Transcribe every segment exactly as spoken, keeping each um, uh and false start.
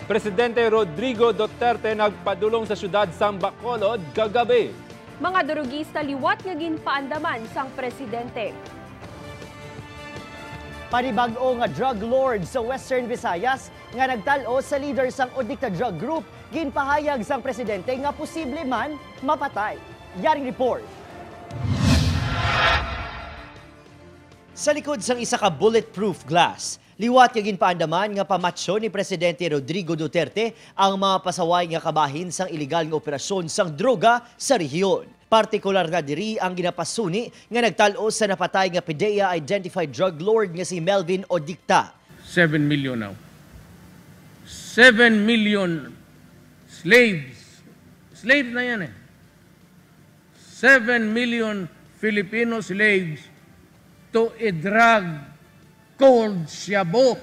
Presidente Rodrigo Duterte nagpadulong sa siyudad sang Bacolod kagabi. Mga durugista liwat nga ginpaandaman sang presidente. Panibag-o nga drug lord sa Western Visayas nga nagtal-o sa leader sang Odikta Drug Group, ginpahayag sang presidente nga posible man mapatay. Yaring report. Sa likod sang isa ka bulletproof glass, liwat nga ginpaandaman nga pamatsyon ni Presidente Rodrigo Duterte ang mga pasaway nga kabahin sang iligal nga operasyon sang droga sa rehiyon. Partikular na diri ang ginapasuni nga nagtal-o sa napatay nga PDEA identified drug lord nga si Melvin Odikta. Seven million now. Seven million slaves. Slaves na yan eh. Seven million Filipino slaves to a drug called shabu.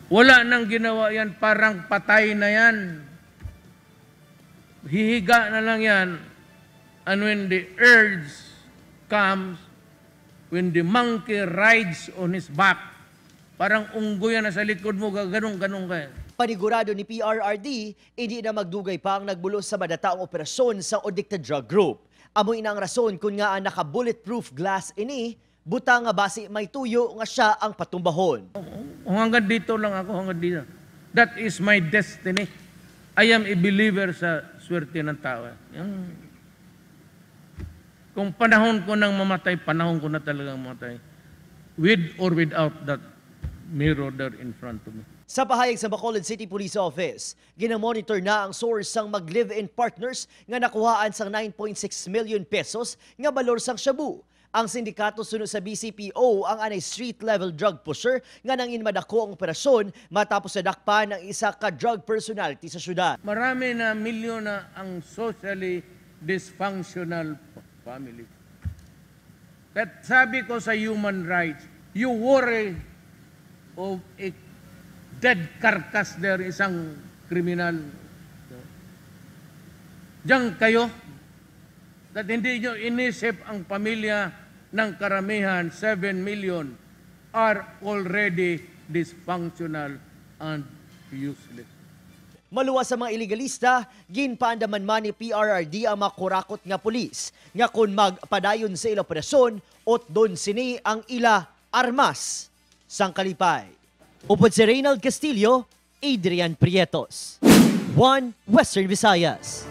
Wala nang ginawa yan, parang patay na yan. Hihiga na lang yan. And when the urge comes, when the monkey rides on his back, parang unggoy na sa likod mo, gaganong-ganong ka. Panigurado ni P R R D, hindi na magdugay pa ang nagbulos sa madataong operasyon sa Odikta Drug Group. Amo ina ang rason kun ngaa naka-bulletproof glass ini, butang nga basi may tuyo nga siya ang patumbahon. Kung hanggang dito lang ako, hanggang dito. That is my destiny. I am a believer sa swerte ng tao. Yung, kung panahon ko nang mamatay, panahon ko na talagang mamatay. With or without that mirror there in front of me. Sa pahayag sa Bacolod City Police Office, ginamonitor na ang source sang mag-live-in partners nga nakuhaan sang nine point six million pesos nga balor sang shabu. Ang sindikato suno sa B C P O ang anay street-level drug pusher nga nangin madako ang operasyon matapos nadakpan ang isa ka drug personality sa syudad. Marami na milyon na ang socially dysfunctional family. Kahit sabi ko sa human rights, you worry of a dead carcass there, isang kriminal. Diyan kayo, that hindi nyo inisip ang pamilya ng karamihan, seven million, are already dysfunctional and useless. Maluwas sa mga iligalista, ginpaandaman man ni P R R D ang mga kurakot nga pulis nga kon magpadayon sa ila operasyon, utdon sini ang ila armas sang kalipay. Upod si Reynald Castillo, Adrian Prietos, One Western Visayas.